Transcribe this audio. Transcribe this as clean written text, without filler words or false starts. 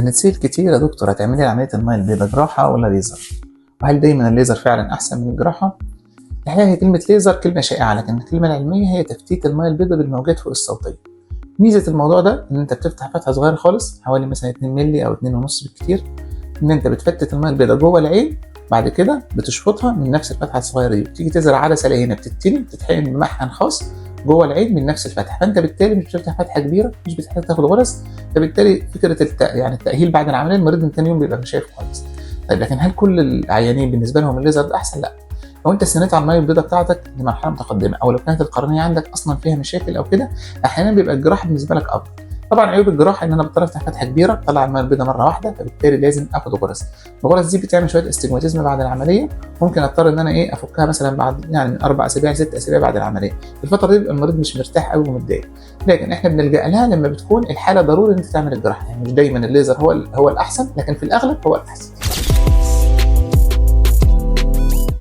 بنتسأل كتير يا دكتور، هتعملي عملية المية البيضاء جراحة ولا ليزر؟ وهل دايما الليزر فعلا أحسن من الجراحة؟ الحقيقة هي كلمة ليزر كلمة شائعة، لكن الكلمة العلمية هي تفتيت المية البيضاء بالموجات فوق الصوتية. ميزة الموضوع ده إن أنت بتفتح فتحة صغيرة خالص، حوالي مثلا 2 مللي أو 2.5 بالكتير، إن أنت بتفتت المية البيضاء جوه العين، بعد كده بتشفطها من نفس الفتحة الصغيرة دي، بتيجي تزرع عدسة هنا بتتني، بتتحقن بمحقن خاص جوه العين من نفس الفتحة، فانت بالتالي مش بتفتح فتحه كبيره، مش بتحتاج تاخد غرز، فبالتالي فكرة يعني التاهيل بعد العملية المريض من ثاني يوم بيبقى مش شايف كويس. طيب لكن هل كل العيانين بالنسبة لهم الليزر ده احسن؟ لا. لو انت استنيت على المية البيضاء بتاعتك لمرحلة متقدمة، او لو كانت القرنيه عندك اصلا فيها مشاكل او كده، احيانا بيبقى الجراحة بالنسبة لك افضل. طبعا عيوب الجراحة ان انا بضطر افتح فتحه كبيرة، اطلع المية البيضاء مرة واحده، فبالتالي لازم اخد غرز. الغرز دي بتعمل شوية astigmatism بعد العملية، ممكن اضطر ان انا افكها مثلا بعد يعني من 4 اسابيع ل6 اسابيع بعد العملية. الفترة دي بيبقى المريض مش مرتاح قوي ومتضايق، لكن احنا بنلجا لها لما بتكون الحالة ضروري ان انت تعمل الجراحه، يعني مش دايما الليزر هو هو الاحسن، لكن في الاغلب هو الاحسن.